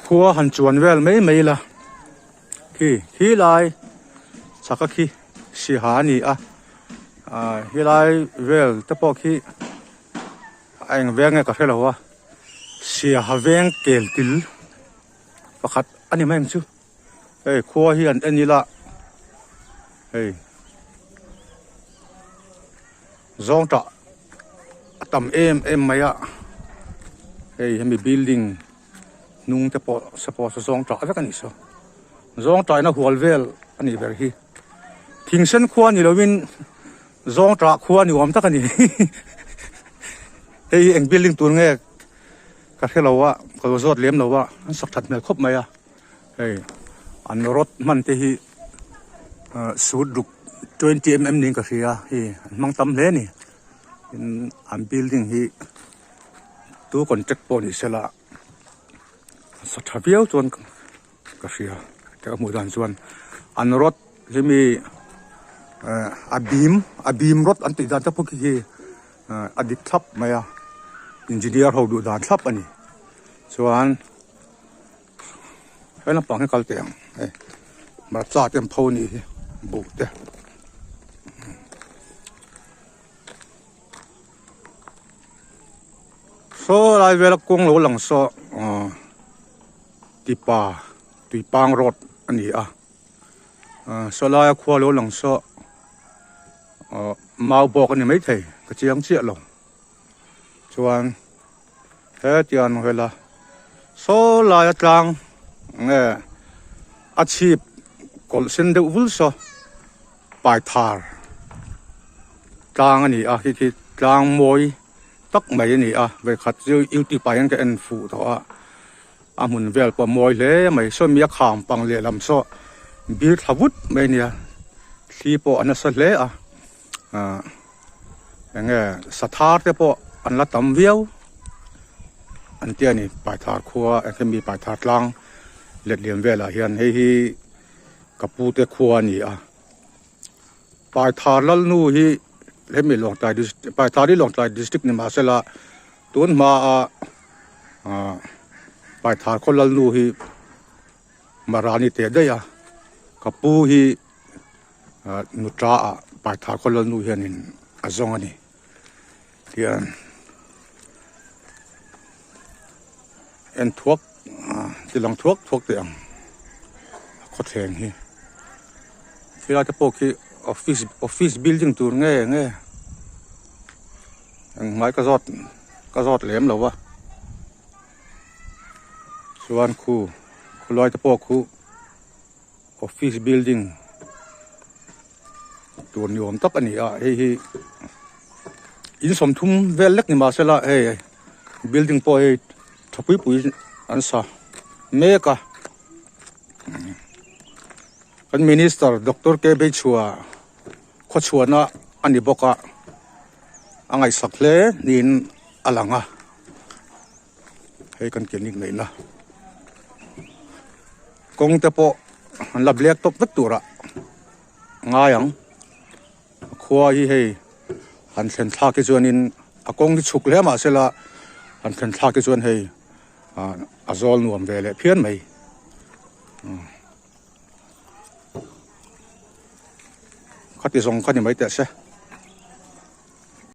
Khua han chuan vel mai mai ila khi khi lai chhaka khi siha a ni a ah helai vel te pawh khi a eng veng nge ka hre lo a siaha veng kel til pakhat a ni mai ang chu hei khua hi an en ila hei zawng tah a tam em em mai a hei hemi building hnung te pawh suppose zawng tah vek a nih saw zawng tah in a hual vel a nih ber hi thing sen khua ni lovin zawng tah khua ni awm tak a ni hei hi eng building tur nge ka hre lo a ka lo zawt lem lo a an sak that hmel khawp mai a hei an rod hman te hi ah sut ruk 20 mm niin ka hria hei an hmang tam hle a ni tin an building hi. Tu contract pawh ni sela sa tha viau chuan ka hria ka hmuh dan chuan an rod hi mi eh a bim a bim rod an tih dan te pawh khi khi eh a dik thlap mai a engineer ho duh dan thlap a ni chuan he lampang hi kal teh ang hei hmarcha te an pho a nih hi buh te. Saw lai vela kawng lo lang saw ahh tipa tuipang road a ni a ahh saw laia khua lo lang saw ahh mau bawk a ni maithei ka chiang chiah lo chuan hetiang ang vela saw laia tlang nge a chhip kawlh sen deuh vul saw. Paithar tlang a ni a khi khi tlang mawi tak mai a ni a vawikhat chu youtube ah hian ka en fuh tawh a a hmun vel pawh a mawi hle mai sawmi a kham pang lehlam saw bir thla vut mai a nia thli pawh a nasa hle a ah eng nge sathar te pawh an la tam viau an tia ni Paithar khua eng hemi Paithar tlang letliam velah hian hei hi. Ka pu te khua a ni a, Paithar Lalnu hi hemi Lawngtlai district Paithar hi Lawngtlai district ni mahsela tun hma a ah Paithar khaw Lalnu hi Marani teh daih a, ka pu hi ah nuta ah Paithar khaw Lalnu hianin a zawng a ni tian en thuak ti lang thuak thuak teh ang a khawthleng hi helai te pawh khi office office building tur nge nge engmai ka zawt ka zawt lem lo a chuan khu khulai te pawh khu office building tur ni awm tak a ni a hei hi in sawmthum vel lek ni mahsela hei building pawh hei tha pui pui an sa mek a kan minister doctor K Beichhua khawchhuahna a ni bawk a a ngaihsak hle niin a lang a hei kan clinic neihna kawng te pawh an la black top vek turah ngai ang a khua hi hei han thlen thlak hi chuanin a kawng hi chhuk hle mahsela han thlen thlak hi chuan hei ah a zawl nuam ve leh phian mai khati zawng kha ni mai teh se.